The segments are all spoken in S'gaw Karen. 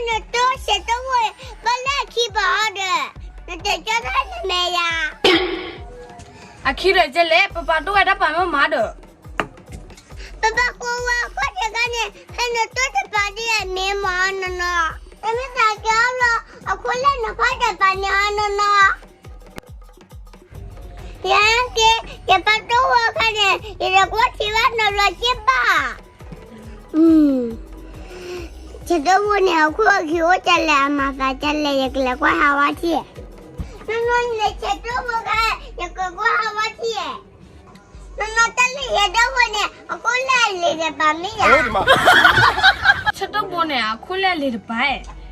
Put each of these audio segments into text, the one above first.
နတိၢ်ဆဲးတိၢ်ဘိ ဘၣ်လၢအခံပၤအီၤဒီး နတကၠီတၢ်တမဲာ်ယၤ. အခံဒီးကဲလဲၣ်, ပပၢ်တိၢ်ဝဲတၢ်ပာ်မ့ၢ်မးဒီး ပပၢ်ကိးဝဲအခိၣ်တဂၤန့ၣ် ဟဲနတိၢ်တပၤဒ်အမ့ၢ်မးနီၢ်နီၢ်, တမ့ၢ်သးကၠီလီၤ အခိၣ်လၢနဖီၣ်တပၤန့ၣ်အီၤနီၢ်နီၢ်. ယက့ၤ ယပၢ်တိၢ်ဝဲအခါန့ၣ် ယတကွၢ်ထံဘၣ်နီတဘျီက့ၢ်ဘၣ်. ဆဲးတိၢ်ဘိန့ၣ် အခိၣ်အခံအိၣ်ကလဲၣ် အမၤသးကလဲၣ် ယကလဲၤကွၢ်ဟးဝဲထံၣ်. နီၢ်နီၢ်န့ၣ် ဆဲးတိၢ်ဘိခါ ယကကွၢ်ဟးဝဲထံၣ်. နီၢ်နီၢ်တၢ်လၢယဲဒၣ်ဘိန့ၣ် အခိၣ်လၢအလံၤတပၤမ့ၢ်ယၤ. ဆဲးတိၢ်ဘိန့ၣ် အခိၣ်လၢအလံၤတပၤ,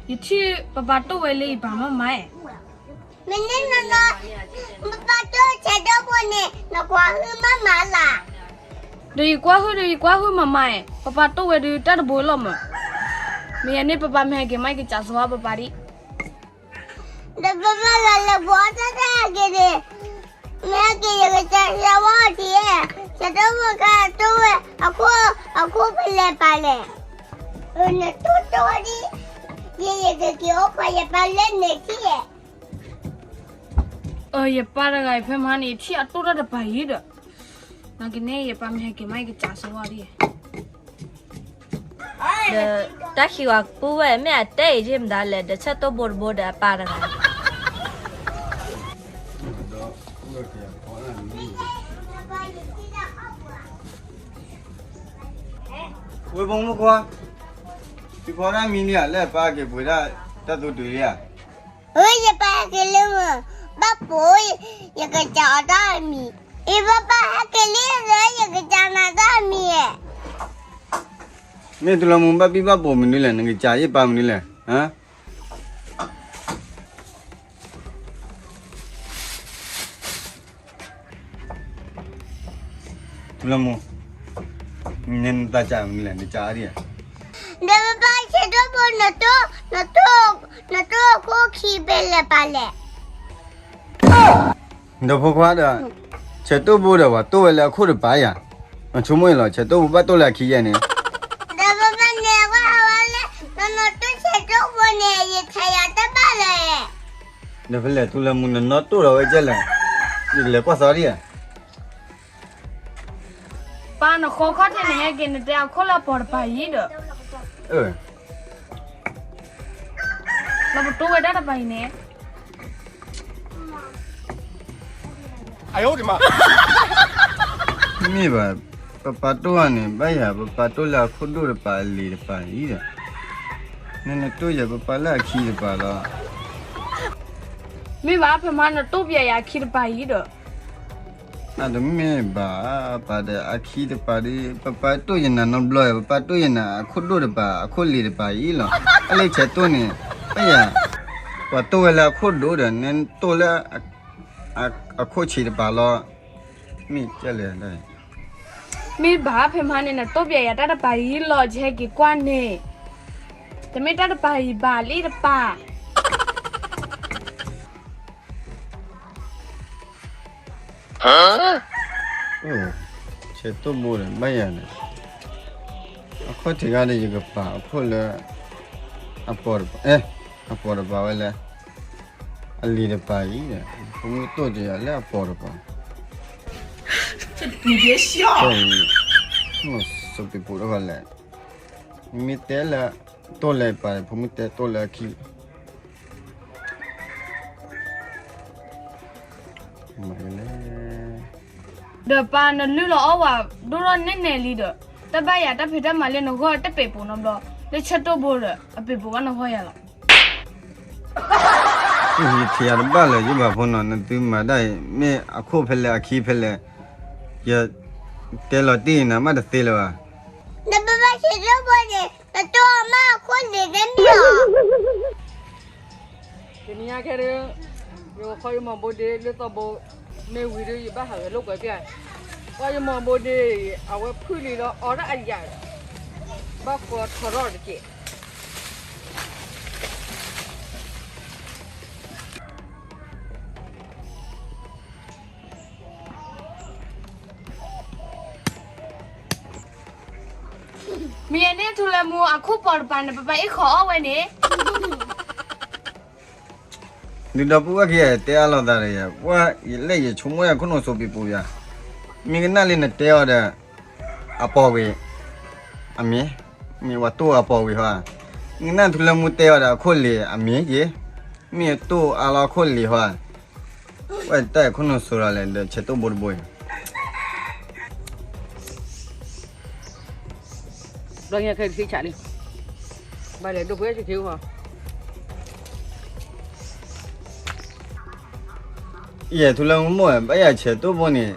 ယထံၣ်ပပၢ်တိၢ်ဝဲလၢယပာ်မ့ၢ်မး. မ့ၢ်န့ၣ်နီၢ်နီၢ် ပပၢ်တိၢ်ဆဲးတိၢ်ဘိန့ၣ် နကွၢ်ဟုၣ်မးမးလၢ်. ဒီးယကွၢ်ဟုၣ်ဒီးယကွၢ်ဟုၣ်မးမး, ပပၢ်တိၢ်ဝဲဒုးတၢ်တဘိလီၤမး. မ့ၢ်ယၤန့ၣ် ပပၢ်မ့ၢ်ဟဲက့ၤမး ယကစးစဝါပပၢ်ဒံး. ဒီးပပၢ်ဂၤလဲၤဘှီတၢ်တၢ်ဟဲက့ၤန့ၣ်, မ့ၢ်ဟဲက့ၤယကစးစဝါအီၤထံၣ်, ဆဲးတိၢ်ဘိခါတိၢ်ဝဲ အခိၣ် အခိၣ်ဖဲလဲၣ်ပၤလဲၣ်. နတိၢ်တိၢ်ဒ် ယ ယကက့ၤအိၣ်ခိးယပၢ်လၢန့ၣ်ထံၣ်. ယပၢ်တဂၤအံၤဖဲမဟါန့ၣ် ယထံၣ်အတိၢ်တၢ်တပၤအံၤဒီး, နာ်က့န့ၣ် ယပၢ်မ့ၢ်ဟဲက့ၤမး ယကစးစဝါဒံး. ဒီးတၢ်ခံဝၤပူၤဝဲ မ့ၢ်အတဲအံၤဒ်မတၤလဲၣ်, ဒီးဆဲးတိၢ်ဘိတဘိဒီးအပၢ်တဂၤ. ဝဲဖိမုၣ်ခွါ, သုဖီတၢ်မံလံဧါ, လၢအပၢ်က့ၤပှ့ၤဒၣ်တၢ်သူတုၤလံဧါ. အၢ ယပၢ်ဟဲက့ၤလၢမုၢ် ဘၣ်ပိာ် ယကစးအီၤတၢ်အမံၤ, အံၤပၢ်ပၢ်ဟဲက့ၤလံလၢ ယကစးနၤတၢ်အမံၤဧါ. မ့ၢ်တုၤလီၤမုၢ်ဘၣ်ဘံၣ်ဘၣ်ပိာ်မနုၤလဲၣ်, နကစးယပၢ်မနုၤလဲၣ်, ဟါ. တုၤလီၤမုၢ်, နသးစးမနုၤလဲၣ်, နစးအါဒံးဧါ. ဒီးပၢ်ဆဲးတိၢ်ဘိ နတိၢ် နတိၢ် နတိၢ်အခိၣ်ခံဖဲလဲၣ်ပၤလဲၣ်. ဒီးဖိခွါဒီး, ဆဲးတိၢ်ဘိဒီး ပှၤတိၢ်ဝဲလၢအခိၣ်တပၤယၤ, နဆိကမိၣ်အံၤလီၤ, ဆဲးတိၢ်ဘိဘၣ်တိၢ်လၢအခံယဲန့ၣ်. ဒီးပၢ်ပၢ်န့ၣ် ကွၢ်ဟးဝဲလၢ နနီၢ်တိၢ်ဆဲးတိၢ်ဘိန့ၣ် ယထဲယၤတဘၣ်လဲၣ်. ဒီးဖဲလဲၣ်တုၤလီၤမုၢ် နနီၢ်တိၢ်ဒီးဝဲကဲလဲၣ်, ယကလဲၤကွၢ်သီဒံးဧါ. ပၢ်နဃီခီၣ်ထံးန့ၣ်ဟဲက့ၤ နတဲအခိၣ်လၢအပီၤတပၤအံၤဒီး, လၢပတိၢ်ဝဲဒၣ်တပၤအံၤန့ၣ်. မ့ၢ်ဘၣ်, ပပၢ်တိၢ်အီၤန့ၣ် ဘၣ်ယၤ ပပၢ်တိၢ်လၢအခိၣ်ဒိၣ်တပၤအလံၤတပၤအံၤဒီး, နနတိၢ်ယၤပပၢ်လၢအခံတပၤလီၤ. မ့ၢ်ဘၣ် ဖဲမဟါနတိၢ်ပျဲယၤအခံတပၤအံၤဒီး. အတမ့ၢ်ဘၣ်, ပၢ်ဒီးအခံတပၤဒီး ပပၢ်တိၢ်ယနၤနီတဘျီ, ပပၢ်တိၢ်ယနၤအခိၣ်ဒိၣ်တပၤ အခိၣ်လံၤတပၤအံၤလီၤ. အလၢဆဲးတိၢ်န့ၣ်, ပၢ်ယၤ, ပှၤတိၢ်ဝဲလၢအခိၣ်ဒိၣ်ဒီး နတိၢ်လၢ အခိၣ်ဆံးတပၤလီၤ. မ့ၢ်ကဲလဲၣ်. မ့ၢ်ဘၣ် ဖဲမဟါန့ၣ် နတိၢ်ပျဲယၤတၢ်တပၤအံၤလီၤ ယဟဲက့ၤကွၢ်န့ၣ်, တမ့ၢ်တၢ်တပၤအံၤဘၣ် လၢတပၤ. ဆဲးတိၢ်ဘိဒီး ဘၣ်ယၤန့ၣ်, အခီၣ်ထံးခါဒီး ယကပာ်အခိၣ်လၢ အပီၤတပၤ, အပီၤတပၤဝဲလဲၣ်, အလံၤတပၤအံၤ, ဖိမုၣ်တိၢ်က့ၤယၤလၢအပီၤတပၤ. ဆိပံးပူၤတခီလဲၣ်, မ့မ့ၢ်တဲလၢ တိၢ်လၢပၢ် ဖိမုၣ်တဲတိၢ်လၢအခံ မၤလဲၣ်. ဒီးပၢ်နလုၢ်လီၤအီၣ်ဝဲ ဒိၣ်ထီၣ်နဲၣ်နဲၣ်လံဒီး, တၢ်ဘၣ်ယၤတၢ်ဖံးတၢ်မၤလၢနဂီၢ်တပ့ၤပူၤနီတဘျီ, လၢဆၢတိၢ်ဘိဒီး အပ့ၤပူၤဘၣ်နဂီၢ်ယၤလီၤ. ယထံၣ်ယၤတဘၣ်လၢၤ ယဘၣ်ဖိနီၤ နသုမၤဒၣ်အံၤ မ့ၢ်အခိၣ်ဖဲလဲၣ်အခံဖဲလဲၣ်, ယတဲလီၤတံၢ်နၤမးတသ့လၢၤဘၣ်. နပဘၣ်ဆဲးတိၢ်ဘိန့ၣ် နတိၢ်အမးအခိၣ်န့ၣ်တမ့ၢ်လီၤ. တနံၤညါခဲဒုး, ယခီယမိၢ်ဘိဒ့လၢသီဘိ, မ့ၢ်ဝံၤဒီး ယဘၣ်ဟးဂဲၤလိာ်ကွဲပျၢ်, ကွၢ်ယမိၢ်ဘိဒ့အံၤ အဝဲဖုၣ်လံလီၤအီၣ်ဒၣ်အယၤ, ဘၣ်ဃီထီထီၣ်တက့ၢ်. အ မ့ၢ်ယဲန့ၣ်ထူလၢမူအခိၣ်ပီၤတပၤန့ၣ် ပပၢ်အ့ၣ်ဃီၤအီၣ်ဝဲန့ၣ် ဒုးဒီပုၢ်ဝဲၢ်ခံဂၤတဲအါလိာ်သးဒီးယဲ, ပှၤယလဲၣ်ယဆိကမိၣ်ယခိၣ်နူာ်စိးပ့ၤပူၤယၤ, မ့ၢ်ကနၣ်လၢနတဲအီၤဒီး အပီၤဝံၤ, အမ့ၢ်, မ့ၢ်ပှၤတိၢ်အပီၤဝံၤဟီဧါ, မ့ၢ်ကနၣ်ထူလၢမူတဲအီၤဒီးအခိၣ်လ့ၤအမ့ၢ်က့ၤ, မ့ၢ်တိၢ်အါလီၤအခိၣ်လ့ၤဟီဧါ, ဝဲတၢ်ယခိၣ်နူာ်စိးဒီးလဲၣ်ဒီးဆဲးတိၢ်ဘိတဘိအံၤ ဘျီညါခဲကဆံးဆးလံ, ဘၣ်လဲၣ်ဒိၣ်ဖုအဲၣ်ဆံးခံဟီ, ယဲၢ်ထူလၢမူမိၢ် ဘၣ်ယၤဆဲးတိၢ်ဘိန့ၣ်,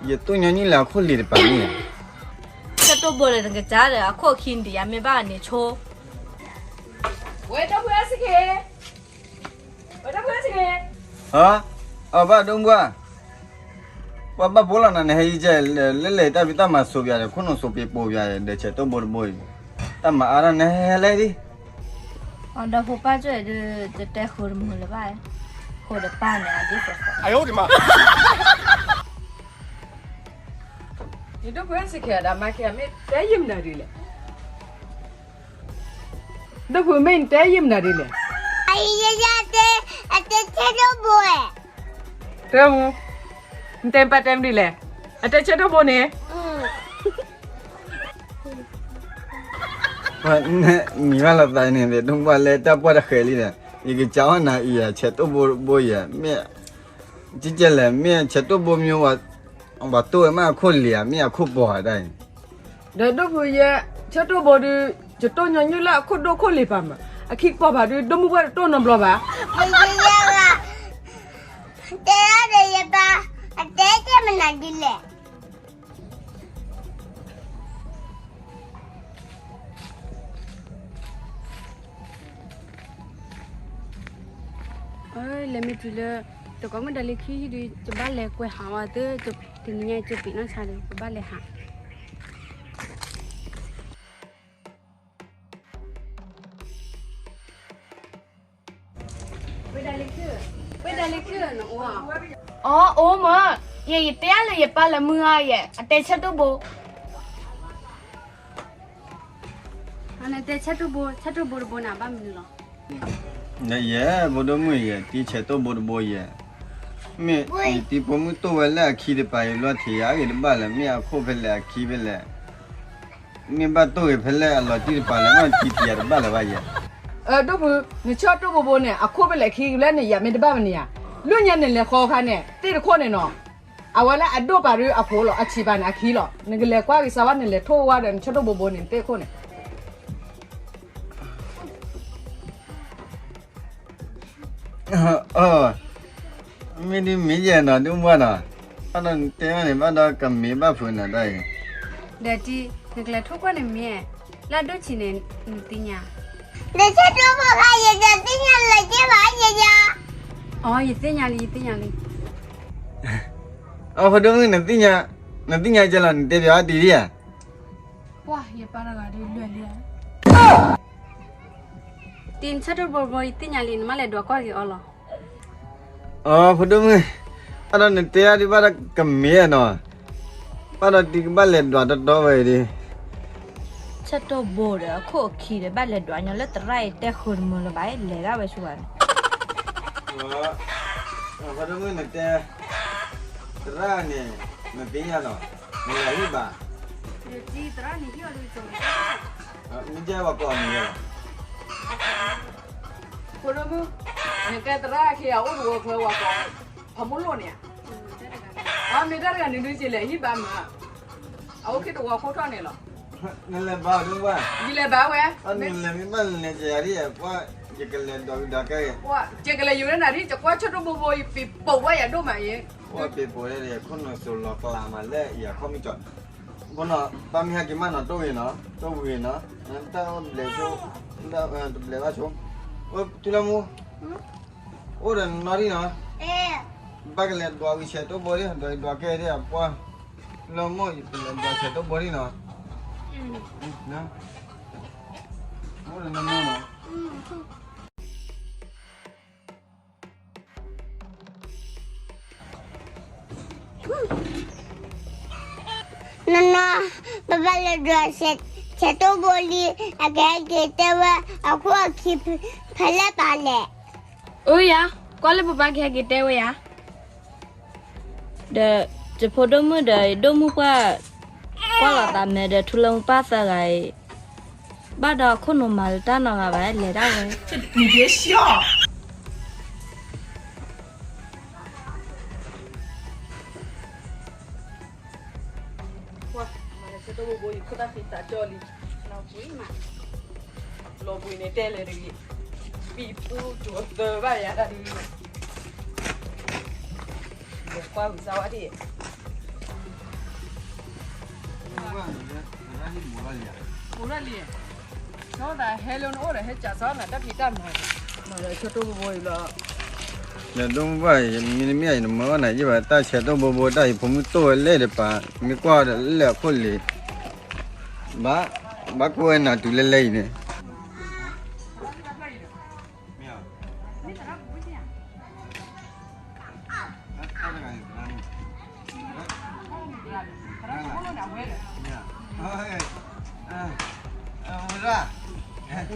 ယတိၢ်ညီနုၢ်လၢအခိၣ်လ့ၤတပၤန့ၣ်, ဆဲးတိၢ်ဘိလၢနကစၢ်ဒီးအခိၣ်ခံဒံးယၤမ့ၢ်ဘၣ်န့ၣ်ဆိ, ဝဲဒိၣ်ဖုအဲၣ်ဆံးခံ ဟါ, အဘၣ်ဒိၣ်မူဘၣ်, ပှၤဘၣ်ဖိလီၤနၤန့ၣ် ဟဲယကဲလဲၤလဲၤတၢ်ဖံးတၢ်မၤစိးပၠးဒီး ခိၣ်နူာ်စိးပ့ၤပိာ်ပၠးဒီး ဆဲးတိၢ်ဘိတဘိအံၤ, တၢ်မၤအါထီၣ်န့ၣ်ဟဲလဲၣ်ဒံး, အဒီဖိပၢ်ကၠိၣ်အံၤဒုး တတဲဃုာ်တမုာ်လၢၤဘၣ်, ဃုာ်ဒီးပၢ်န့ၣ်အဒ်သိးသိး, ယဒိၣ်ဖုအဲၣ်ဆံးခံဒီးမၤခံဂၤမ့ၢ်တဲယံာ်မနုၤဒ်လဲၣ် ဒိၣ်ဖုမ့ၢ်နတဲယံာ်မနုၤဒ်လဲၣ်, အယယတဲ, အတဲဆဲးတိၢ်ဘိ, တမူ, နတဲပၢ်တဲမနုၤလဲၣ်, အတဲဆဲးတိၢ်ဘိန့ၣ်, မံၤဘၣ်လီၤသးန့ၣ် ဒိၣ်မူဘၣ်လဲၤတၢ်ပှၢ်တဃဲၤလံဒီး, ယကစးအီၣ်နၤအံၤယၤ ဆဲးတိၢ်ဘိတဘိယဲၢ်, မ့ၢ်, ကကဲလဲၣ် မ့ၢ်ဆဲးတိၢ်ဘိမ့ၢ် ပှၤတိၢ်ဝဲမ့ၢ်အခိၣ်လ့ၤဧါ မ့ၢ်အခိၣ်ပီၤဧါဒ်အံၤ, ဒီးဒိၣ်ဖုယဲၢ်, ဆဲးတိၢ်ဘိဒုး, ယတိၢ်ညီနုၢ်လၢအခိၣ်ဒိၣ်ခိၣ်လ့ၤပၤမး, အခံကပီၤဖးဒုး ဒိၣ်မူဘၣ်တတိၢ်နီတဘျီဘၣ်, ယဲၢ်, တဲဒၣ်ဒီးယပၢ်, အတဲတဲမနုၤဒ်လဲၣ် လဲၤမ့ၢ်တုၤလၢ တကိးမုၢ်ဒၣ်လၢခံဟံၣ်ဒုး တဘၣ်လဲၤကွဲးဟးဝဲသ့, တနံၤညါအံၤ ကပံးနီၢ်ဆါဒီး ပဘၣ်လဲၤဟး ဝဲဒၣ်လၢခံ, ဝဲဒၣ်လၢခံနအိၣ်ဧါ, အိၣ်မး, ယဲ ယတဲအါလၢယပၢ်လၢမုၢ်ဂၤယဲ အတဲဆၢတိၢ်ဘိ, နတဲဆၢတိၢ်ဘိ, ဆၢတိၢ်ဘိတဘိန့ၣ် ဘၣ်မနုၤလီၤ. ယဲ ဖိဒိၣ်မုၣ်ယဲ တံဆဲးတိၢ်ဘိတဘိယဲ, မ့ၢ်ယတံဖိမုၣ်တိၢ်ဝဲလၢအခံတပၤအံၤ ဘျီထံၣ်ယၤအဂ့ၢ်တဘၣ်လၢၤ မ့ၢ်အခိၣ်ဖဲလဲၣ်အခံဖဲလဲၣ်, မ့ၢ်ဘၣ်တိၢ်ဂ့ၤဖဲလဲၣ်အလီၤတံၢ်တပၤလဲၣ် မ့ၢ်တံထံၣ်ယၤတဘၣ်လၢၤဘၣ်ယဲ. ဒိၣ်ဖု, နဆၢတိၢ်ဘိဘိန့ၣ် အခိၣ်ဖဲလဲၣ်အခံဖဲလဲၣ်န့ၣ် ယၤမ့ၢ်တဘၣ်မနုၤဧါ, လၢညါနလဲၤဃီအခါန့ၣ် သ့ၣ်တခိၣ်န့ၣ်နီၤ, အဝဲလၢအဒိၣ်ပာ်ဒုးအဖိလီၤ အဆံးပာ်န့ၣ်အခံလီၤ, နကလဲၤကွၢ်က့ၤစၢၤဝဲ နလဲၤထိၣ်ဝဲဒီးနဆၢတိၢ်ဘိဘိန့ၣ် နသ့ၣ်ခိၣ်န့ၣ် မ့ၢ်ဒ်မ့ၢ်ယဲနီၤ ဒိၣ်မူနီၤ, ဘၣ်ဒီးနတဲန့ၣ် ဘၣ်ဒီးကမ့ၢ်ဘၣ်ဖုးနၤတၢ်အံၤ, ဒီးတံ, နကလဲၤထိၣ်ကွၢ်န့ၣ်မ့ၢ်, လၢအဒိၣ်ဆံးန့ၣ် နသ့ၣ်ညါ, နဆၢတိၢ်ဘိခါယဲဒီးသ့ၣ်ညါလၢၤကဲဘၣ်ယဲယၤ, အီ ယသ့ၣ်ညါလံ ယသ့ၣ်ညါလံ, အီ ဖိဒိၣ်မုၣ် နသ့ၣ်ညါ, နသ့ၣ်ညါကဲလီၤ နတဲပၠးအီၤတံၢ်ဒံဧါ ပှၤယပၢ်တဂၤဒုးလွဲၢ်လံဧါ, တံ နဆၢတိၢ်ဘိဘိ ယသ့ၣ်ညါလံ နမ့ၢ်လဲၤဒွးကွၢ်က့ၤအီၤလီၤ. အီ ဖိဒိၣ်မုၣ်, ဘၣ်ဒီးနတဲအါဒံးဘၣ်ဒီးကမ့ၢ်နီၤ, ဘၣ်ဒီးတံကဘၣ်လဲၤဒွးတီတီဝဲအံၤဒံး, ဆၢတိၢ်ဘိဒီးအခိၣ်အခံဒီး ဘၣ်လဲၤဒွးညီလၢသရၣ်အံၤတဲဃုာ်တမုာ်လၢၤဘၣ် လဲၤဒၣ်ဝဲဆူၣ်ဘၣ်န့ၣ်, ဖိဒိၣ်မုၣ် နတဲ, သရၣ်န့ၣ် နသ့ၣ်ညါနီၤ, နလဲၤဟံၣ်ဘၣ်, မ့ၢ်ကဲဝဲကိးမံၤလီၤ, ဖိဒိၣ်မုၣ်, နကဲသရၣ်ခံဂၤအိၣ်တဝီချၢဝဲကိး, ဖးမိၢ်လိၣ်န့ၣ်ဧါ, အမ့ၢ်တၢ်တဂၤန့ၣ်ဒုး ယလဲၤဟံၣ်ဘၣ်မး, အအိၣ်ခံတဝီခိၣ်ထီၣ်န့ၣ်လီၤ. နလဲၤဘါဒိၣ်ဘၣ်, ယလဲၤဘါဝဲ, နလဲၤမ့ၢ်ဘၣ်လဲၤကယၤဒ်, ယကလဲၤဒွးကဒါကဲ, ယကလဲၤယိာ်လၢနၤဒ် ယကွၢ်ဆၢတိၢ်ဘိဘိ ယပ့ၤပိာ်ဝဲယၤဒိၣ်မးအံၤ, ပ့ၤပိာ်ဝဲဒီး ခိၣ်နူာ်စိၤလီၤကျးမးလၢယၤခီၣ်မုၢ်ကီၢ်, ဖိနီၤ ပၢ်မ့ၢ်ဟဲက့ၤမးနီၤ တိၢ်ဂ့ၤနီၤ တိၢ်ဂ့ၤနီၤ, တၢ်အိၣ်ဘျဲးဆိ, တဘျဲးဘၣ်ဆိ, ထူလၢမူ, အိၣ်ဒီးနီၢ်ဒံၣ်နီၤ, ဘၣ်ကလဲၤဒွးဝံၤဆဲးတိၢ်ဘိဒံၣ် ဒွးကဲဒံၣ်အပှၢ်, ထူလၢမူ ယကလဲၤဒွးဆဲးတိၢ်ဘိဒံၣ်နီၤ, အိၣ်ဒီးနီၢ်နီၢ်နီၤ နီၢ်နီၢ်, ပဘၣ်လဲၤဒွးဆဲး, ဆဲးတိၢ်ဘိလံ, အကဟဲက့ၤတဲဝဲ အခိၣ်အခံဖဲလဲၣ်ပာ်လဲၣ်. အိၣ်ယၤ, ကွၢ်လၢပပၢ်ကဟဲက့ၤတဲဝဲယၤ. ဒီးယဖိဒိၣ်မုၣ်ဒီးယဒိၣ်မုၣ်ပှၢ် ကွၢ်လီၤသးမဲာ်ဒီး ထူလၢမူပၢ်သၢဂၤအံၤ ဘၣ်ဒီးခိၣ်နူာ်မၤလၢတၢ်နီတဂၤဘၣ် လဲၤဒၣ်ဝဲ. လီၤဘှံးန့ၣ်တဲလဲၣ်တဂ့ၤ, ဘံၣ်ပူၤကၠိၤသၢဘၣ်ယၤတၢ်တဂ့ၤ, ကွၢ်ဝံၤစၢ်ဝါဒ် အိၣ်ဒၣ်လံ, ဆီသးဟဲလၢနအိၣ်ဒီး ဟဲကးဆီနၤတၢ်ဖံးတၢ်မၤ, မၤဒီးဆဲးတိၢ်ဘိဘိအံၤလီၤ. လဲၤဒိၣ်မုၢ်ဘၣ်, မ့တမ့ၢ်အံၤနမၢအီၣ်နၤယဲၢ်ဘၣ် တၢ်ဆဲးတိၢ်ဘိဘိတၢ်အံၤ ဖိမုၣ်တိၢ်ဝဲလဲၣ်တပၤ, မ့ၢ်ကွၢ်ဒီးလၢအခိၣ်လံၤ, ဘၣ်, ဘၣ်ကွၢ်ဝဲနၤတုၤလၢလဲၣ်အံၤန့ၣ် လၢနကဒွးတၢ်တဘိ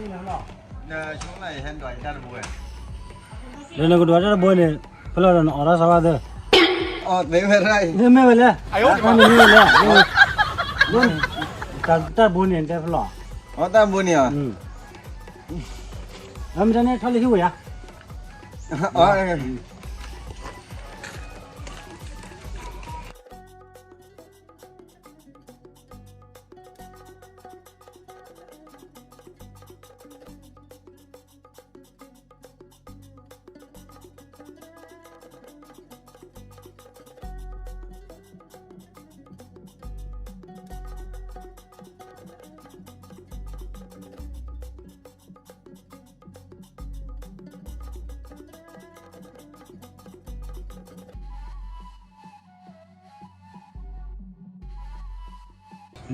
န့ၣ် ဖဲလီၤဒီးနအီၣ်တၢ်သးဘၣ်သၢ, အီၣ်သ့ဝဲရၣ်အံၤ, မ့ၢ်ဝဲလဲၣ်, မ့ၢ်ဝဲလဲၣ်, တၢ်တဘိန့ၣ် နတဲဖဲလီၤ, အီၣ်တၢ်ဘိန့ၣ်ဧါ, မ့ၢ်တၢ်န့ၣ်ထီၣ်လၢဟံၣ်ဝဲယါ.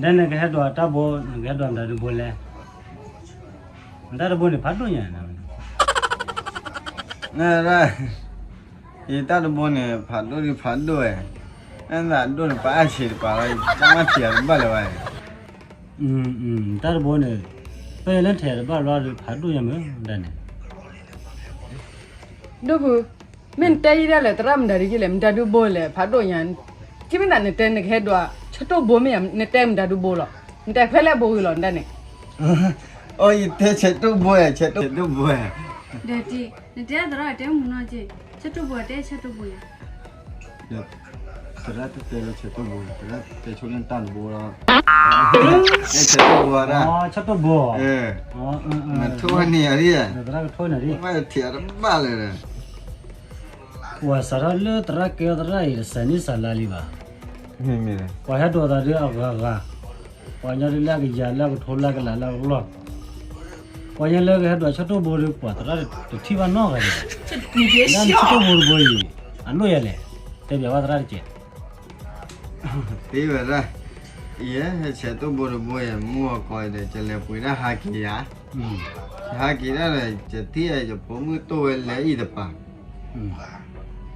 ဒ်နကဟဲဒွးတၢ်ဘိ နကဟဲဒွးမတၤဒုဘိလဲၣ်, နတၢ်တဘိန့ၣ်ဖးဒိၣ်ညါ, ယတၢ်တဘိန့ၣ် ဖးဒိၣ်ဒုဖးဒိၣ်ဝဲ, နသးဒိၣ်န့ၣ် ပှၤအါဆံးတပၤလီၤ, တၢ်မၤထံးအတဘၣ်လၢၤဘၣ်. တၢ်တဘိန့ၣ် ပလၢထံးတဘၣ်လီၤဒီး ဖးဒိၣ်ညါမ့ၢ်ဒ်န့ၣ် ဒိၣ်ဖု, မ့ၢ်နတဲယံာ်ဒၣ်လဲာ် သရၣ်မတၤဒုက့လဲၣ်, မတၤဒုဘိလဲၣ်, ဖးဒိၣ်ညါ, ထံၣ်မ့ၢ်သးနတဲနကဟဲဒွး ဆဲးတိၢ်ဘိမ့ၢ်ဧါ, နတဲမတၤဒုဘိလီၤ, နတဲဖဲလဲၣ်ဘိဂ့ၤလီၤ နတၢ်န့ၣ်. အိ ယတဲဆဲးတိၢ်ဘိဧါ, ဆဲးတိၢ်ဘိဧါ, ဒီးတံၢ် နတဲသရၣ်တဲမုၢ်နီၢ်က့, ဆဲးတိၢ်ဘိတဲဆဲးတိၢ်ဘိဧါ. သရၣ်တတဲလၢဆဲးတိၢ်ဘိ, သရၣ်တဲဆိလၢတၢ်တဘိလီၤ, ဆဲးတိၢ်ဘိဒၣ်, ဆဲးတိၢ်ဘိ, နထိၣ်ဝဲန့ၣ်ဧါ, သရၣ်ကထိၣ်န့ၣ်, မ့ၢ်ထံးအတဘၣ်လၢၤဒီး ပှၤစးထီၣ်လၢသရၣ်ကဲအီၤသရၣ်အံၤ တစဲးနံၣ်စးလါလံဘၣ်, ပှၤဟဲဒိးသးဒ်အဂၤဂၤ, ပှၤကညီဒ်လၢအကယၤလၢအကထိလၢအကလးလၢအကလီၢ်, ပှၤကညီလၢကဟဲဒိးဆဲးတိၢ်ဘိဒီး ပှၤသရၣ်တထံၣ်ဘၣ်နီတဂၤန့ၣ်, လၢနဆဲးတိၢ်ဘိတဘိအံၤ အလိၣ်ယၤလဲၣ်, တဲပျးဘၣ်သရၣ်တက့ၢ်. သ့ဝဲဒၣ်, ယဟဲဆဲးတိၢ်ဘိတဘိယဲ မုၢ်ဂီၤခီဒီး ယလဲၤပှ့ၤဒၣ်ဟးက့ၤယၤ, ယဟးက့ၤဒၣ်ဒီး ယထံၣ်ယဖိမုၣ်တိၢ်ဝဲလဲၤအံၤတပၤ,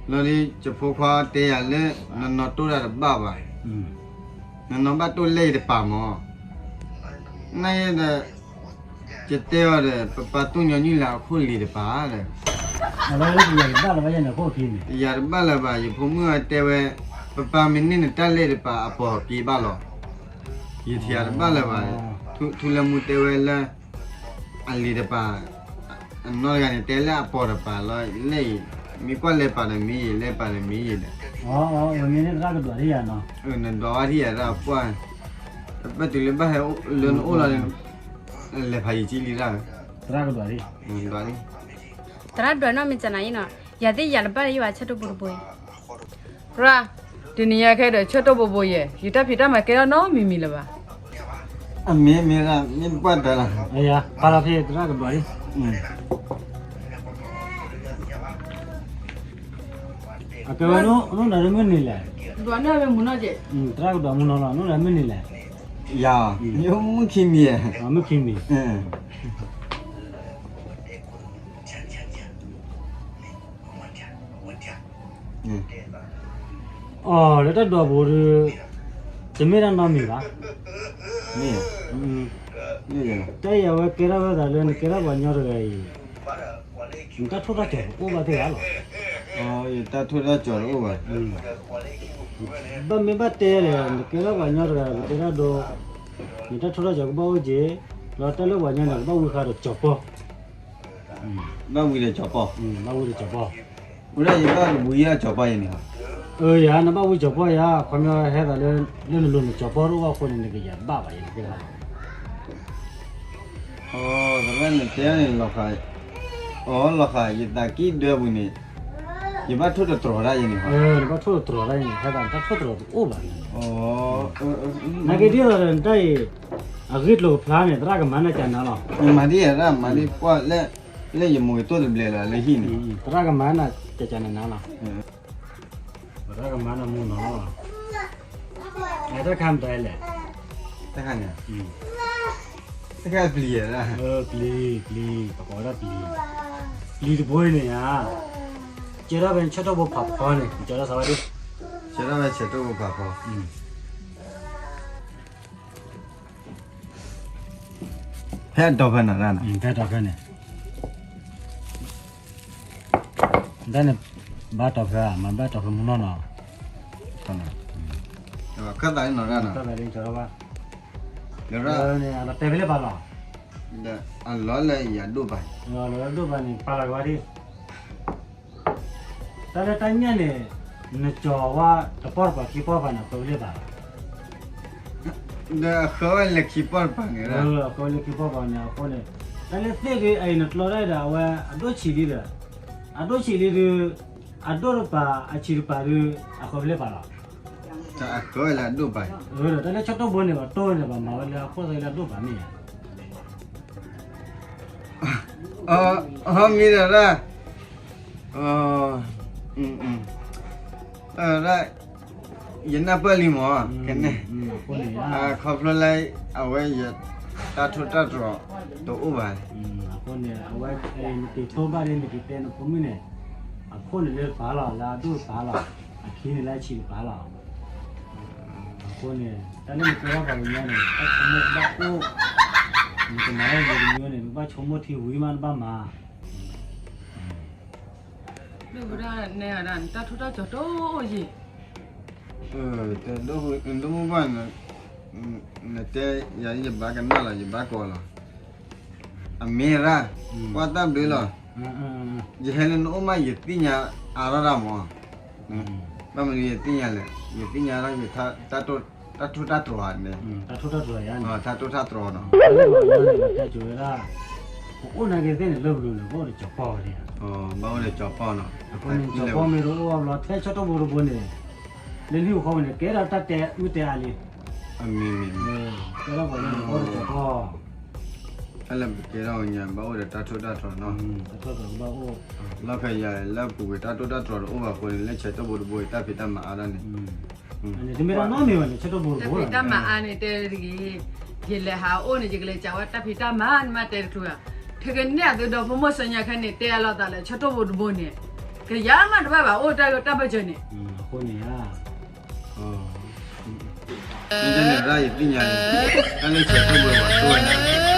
လီၤဒီး ယဖိခွါတဲယၤလၢ နနီၢ်တိၢ်တၢ်တဘၣ်ဘၣ်, နနီၢ်ဘၣ်တိၢ်လဲၤအံၤတပၤမး, နယဲဒီး ယတဲအီၤဒီး ပပၢ်တိၢ်ညီနုၢ်လၢအခိၣ်လံၤတပၤဒီး, ယၤတဘၣ်လၢၤဘၣ် ယဖိမုၣ်တဲဝဲ, ပပၢ်မ့ၢ်န့ၢ်နတၢ်လဲၤတပၤအပိာ်က့ၤဘၣ်လီၤ, ယထံၣ်ယၤတဘၣ်လၢၤဘၣ်, ထူလၢမူတဲဝဲလၢ အလံၤတပၤ, အနီၢ်တဂၤန့ၣ် တဲလၢအပိာ်တပၤလီၤ, လဲၤအံၤ, မ့ၢ်ကွၢ်လဲၤပာ်ဒီးမ့ၢ်ယဲ လဲၤပာ်ဒီးမ့ၢ်ယဲဒီး, နဒွးဝဲထံၣ်ယၤဒီးကွၢ်, ပတုၤလၢဘၣ်ဟဲလၢနအိၣ်လီၤ, လဲၤဖးယံာ်ကံလံတၢ်, သရၣ်ကဒွးလံ, သရၣ်ဒွးနီၢ်မ့ၢ်ကနၤအံၤနီၤ, ယၤသ့ၣ်ယၤတဘၣ်လၢယဘၣ်ဆဲးတိၢ်ဘိတဘိအံၤ, ရၣ်, တနံၤညါခဲဒီးဆဲးတိၢ်ဘိဘိယဲ, ယတၢ်ဖံးတၢ်မၤကဲထီၣ်နီတမံၤမံၤလၢၤဘၣ်. အမ့ၢ်မ့ၢ်ရၣ် မ့ၢ်တပှၢ်တၢၢ်လီၤ, ဖးလီၤဖဲသရၣ်ကဒွးလံ, အကဲဝဲနအိၣ်နၤမုၢ်နံၤလဲၣ်, သရၣ်ကဒွးမုၢ်နီၤလီၤ, နအိၣ်နၤမုၢ်နံၤလဲၣ်, ယၤ, မုၢ်ခံမံၤ, မုၢ်ခံမံၤ အီၤ လၢတၢ်ဒွးဘိဒီး တမ့ၢ်တၢ်နီတမံၤဘၣ်, မ့ၢ် တၢ်အံၤအဝဲကဲထီၣ်ဝဲသးလၢနကဲထီၣ်ပှၤကညီတဂၤအံၤ, နတၢ်ထိၣ်တၢ်ကီၤတအိၣ်ဘၣ်သ့ၣ်ဧါလီၤ. ယတၢ်ထိၣ်တၢ်ကီၤတအိၣ်ဘၣ်. ဘၣ်မ့ၢ်ဘၣ်တဲဒီး နကဲထီၣ်ပှၤကညီတဂၤ ပတဲတၢ်ဒီး နတၢ်ထိၣ်တၢ်ကီၤကဘၣ်အိၣ်က့ၤ, ဒီးတၢ်လၢပှၤကညီန့ၣ် ကဘၣ်ဝံဃာ်ဒီးကၠီၤပီၢ်, ဘၣ်ဝံဒီးကၠီၤပီၢ်, ဘၣ်ဝံဒီးကၠီၤပီၢ်, ဝဲဒၣ်ယဘၣ်ဝံယၤကၠီၤပီၢ်ယဲန့ၣ်, အၢ ယၤ နဘၣ်ဝံကၠီၤပီၢ်ယၤ, ခီပညီဟဲသးလၢ လၢနလိၤနကၠီၤပီၢ်တအိၣ်ဘၣ်အဃိန့ၣ် နကယၤဘၣ်ဘၣ်ယဲန့ၣ်ကဲလီၤ. သရၣ်န့ၣ်တဲန့ၣ်လီၤဃာ်, အီ လီၤဃာ် ယသးကံၢ်ဒၢပူၤန့ၣ်, ယဘၣ်ထိၣ်တတြီၤဒၣ်ယဲန့ၣ်, နဘၣ်ထိၣ်တတြီၤဒၣ်ယဲန့ၣ် ဟဲသးတၢ်ထိၣ်တတြီၤတအိၣ်ဘၣ်န့ၣ်, နာ်က့ဒ်သိးဒီးနတၢ်အံၤ အဂ့ၢ်ကျိၤကဖျါန့ၣ် သရၣ်ကမၤနၢ်ကနၤလီၤ. မၤဒ်ယဲဒၣ် မၤဒ်ပှၢ်လၢ လၢယမိၢ်ကတိၢ်တဘျဲးလီၤလၢဟံၣ်န့ၣ်, သရၣ်ကမၤနၢ်ကနၤလီၤ. သရၣ်ကမၤနၢ်မူနီၤ, တၢ်ခါမတၤလဲၣ်, တၢ်ခါန့ၣ်, တၢ်ခါပျံၤ, ပျံၤ, ပျံၤ, ပကိးဝဲဒၣ်ပျံၤ, ပျံၤတဘိအံၤန့ၣ်ဧါ, ကဲထီၣ်ဖဲဆၢထီၣ်ဘိဖးဖီန့ၣ် ကၠီၤဒၣ်စးဝဲဒၣ်, ကၠီၤဒၣ်ဖဲဆၢထီၣ်ဘိဖးဖီ ဖဲအတီၤဖဲန့ၣ်, ဖဲတီၤဖဲန့ၣ်, ဒ်န့ၣ်, ဘၣ်တီၤဖဲ, မၤဘၣ်တီၤဖဲမူနီၢ်နီၤ, ခၢၣ်သးနီၤဒၣ်နီၤ, လၢ, တဲဖဲလဲၣ်ပာ်လီၤ, အလီၢ်လၢယၤဒိၣ်ပာ်, လီၤလၢဒိၣ်ပာ်န့ၣ် ပာ်လီၤကဝါဒ် တၢ်လၢတၢ်ညၣ်န့ၣ်, နကၠီၤဝဲတပီၢ်တပၤခံပီၢ်တပၤန့ၣ် အဃၢၤဝဲလၢပာ်လီၤ, ဒီးအဃၢၤဝဲလၢခံပီၢ်တပၤန့ၣ်, အဃၢၤဝဲလၢခံပီၢ်တပၤန့ၣ်အဃိန့ၣ်, တၢ်လၢသ့ၣ်ဒ်အံၤနကျီဒၣ်ဒီး အဝဲအဒိၣ်ဆံးလံဒီး, အဒိၣ်ဆံးလံဒုး, အဒိၣ်တပၤအဆံးတပၤဒုး, အဃၢၤဖဲလဲၣ်ပာ်လီၤ, အဃၢၤဝဲလၢအဒိၣ်ပာ်, ဒီးတၢ်လၢဆၢထီၣ်ဘိန့ၣ် ပှၤတိၢ်န့ၣ် ပှၤမၤဝဲလၢအခိၣ်သၢလၢအဒိၣ်ပာ်မ့ၢ်ဧါ မ့ၢ်ဒီးဒၣ်, ဒၣ်, ယနၢ်ပၢၢ်လံမး, ကနဲ, ခီဖျိလၢ အဝဲယတၢ်ထိၣ်တၢ်တြီၤတအိၣ်ဘၣ်, အဃိန့ၣ် အဝဲနက့ၤတိၢ်ဘၣ်ဒ်နက့ၤတဲနဖိမုၣ်န့ၣ်, အခိၣ်န့ၣ်လၢတပၤလီၤ လၢအဒိၣ်တပၤလီၤ, အခံန့ၣ်လၢအဆံးတပၤလီၤ, အဃိန့ၣ် တၢ်လၢနကဲထီၣ်ပှၤကညီန့ၣ် တၢ်ဆိကမိၣ်ဘၣ်အိၣ်, နကမၤတၢ်ယိၤတမံၤန့ၣ် နဘၣ်ဆိကမိၣ်ထံဝံၤမးနဘၣ်မၤ ဒ်ဝဲဒၣ်နဲဒၣ် နတၢ်ထူးတၢ်တီၤတအိၣ်ယံၤ, တဒိၣ်မူဘၣ်, နတဲယၤ ယဘၣ်ကနၣ်လီၤ ယဘၣ်ကိးလီၤ, အမ့ၢ်ရၣ်, ကွၢ်တၢ်ဘျုးလီၤ, ယဟဲလၢနအိၣ်မး ယသ့ၣ်ညါအါထီၣ်တၢ်မး, ဘၣ်မနုၤယသ့ၣ်ညါလဲၣ်, ယသ့ၣ်ညါထီၣ်ယ တၢ်ထူးတၢ်တီၤန့ၣ်, တၢ်ထူးတၢ်တီၤန့ၣ်, ပအိၣ်နာ်က့သ့ၣ်န့ၣ် လၢပလူၤန့ၣ် ဘၣ်အိၣ်ဒီးကၠီၤပီၢ်န့ၣ်, ဘၣ်အိၣ်ဒီးကၠီၤပီၢ်နီၤ, အဃိန့ၣ် ကၠီၤပီၢ်မ့ၢ်တအိၣ်ဘၣ်ဘျီ ထဲဆၢထီၣ်ဘိတဘိန့ၣ်, လၢလံၣ်အဃီန့ၣ် ကဲထီၣ်တၢ်တဲအုၣ်တဲအါလံ, ကဲထီၣ်ပှၤကညီန့ၣ် ဘၣ်အိၣ်ဒီးကၠီၤပီၢ် တၢ်လၢပကဲထီၣ်ညါ ဘၣ်အိၣ်ဒီးတၢ်ထူးတၢ်တီၤနီၤ, လီၢ်ခၢၣ်ယၤလၢပူၤကွံာ်တၢ်ထူးတၢ်တီၤတအိၣ်ဘၣ်အဃိန့ၣ် လၢဆၢထီၣ်ဘိတဘိအံၤ တၢ်ဖံးတၢ်မၤအါဒၣ်န့ၣ်, တမ့ၢ်တၢ်နီတမံၤဘၣ်န့ၣ် ဆၢထီၣ်ဘိတဘိ တၢ်ဖံးတၢ်မၤအါန့ၣ် တဲတဂ့ၤ, ယလဲၤဟးအိၣ်န့ၣ် ယကလဲၤစံးဝဲတၢ်ဖံးတၢ်မၤန့ၣ်မး တဲတချုးဧါ, ထဲကန့ၢ်အသုဒီဖိမိၢ်စီညါခဲန့ၣ် တဲအလီၤသးလၢဆၢထီၣ်ဘိတဘိန့ၣ်, ကယၤမးတဘၣ်ဘၣ် အိၣ်တၢ်ဂ့ၢ်တၢ်ဘၢၣ်စၢၤန့ၣ်, အဃိန့ၣ်ဧါ မ့ၢ်တၢ်န့ၣ်ရၣ်ယသ့ၣ်ညါန့ၣ်, တၢ်လၢဆၢထီၣ်ဘိပှၤတိၢ်ဝဲန့ၣ်